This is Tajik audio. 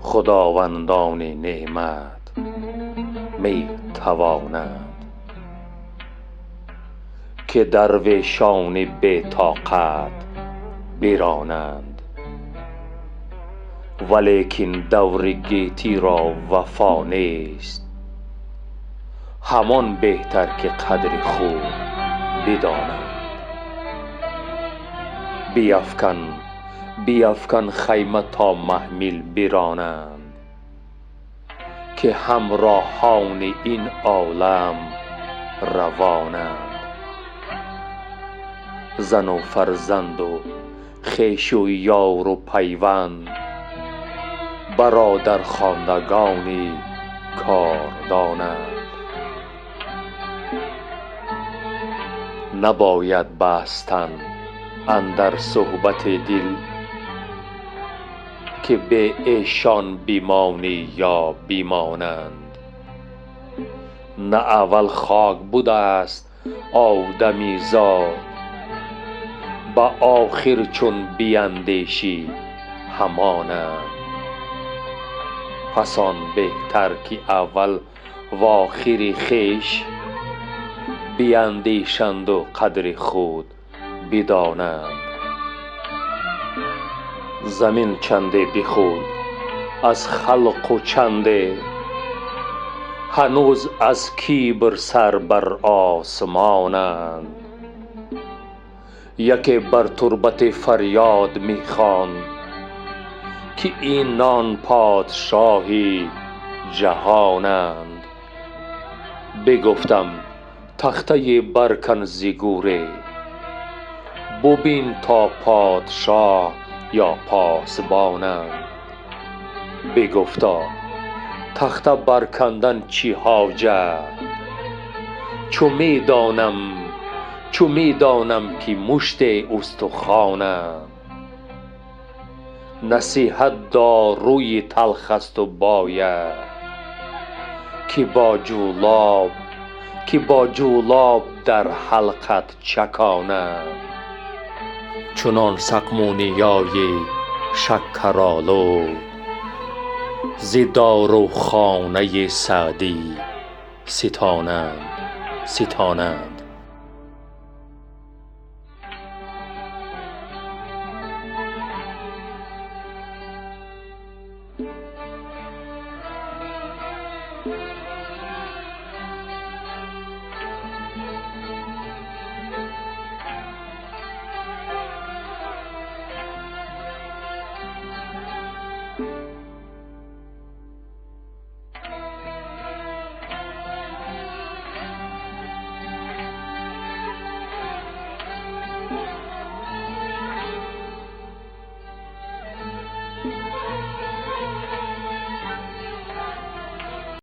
Худовандони неъмат метавонанд, ки дарвешони бетоқат биронанд, валекин даври гетиро вафо нест, ҳамон беҳтар ки қадри худ бидонанд. Биафкан, биафкан хайма, то маҳмил биронанд, ки ҳамроҳони ин олам равонанд. Зану фарзанду хешу ёру пайванд, бародархондагони кордонанд. Набояд бастан андар суҳбати дил, ки бе эшон бимонӣ ё бимонанд. На аввал хок будааст одамизод, ба охир чун биандешӣ ҳамонанд. Пас он беҳтар, ки аввал в охири хеш биандешанду қадри худ бидонанд. Замин чанде бихӯрд аз халқу чанде ҳанӯз аз кибр сар бар осмонанд. Яке бар турбате фарёд мехонд, ки инон подшоҳи ҷаҳонанд. Бигуфтам: тахтае баркан зи гӯре, бубин то подшоҳ ё посбонанд. Бигуфта: тахта баркандан чӣ ҳоҷат, чу медонам, ки муште устухонанд. Насиҳат дорӯи талхасту бояд, ки бо ҷӯлоб дар ҳалқат чаконанд. Чунон сақмуниёи шакаролуд зи дорухонаи Саъдӣ ситонанд, ситонанд.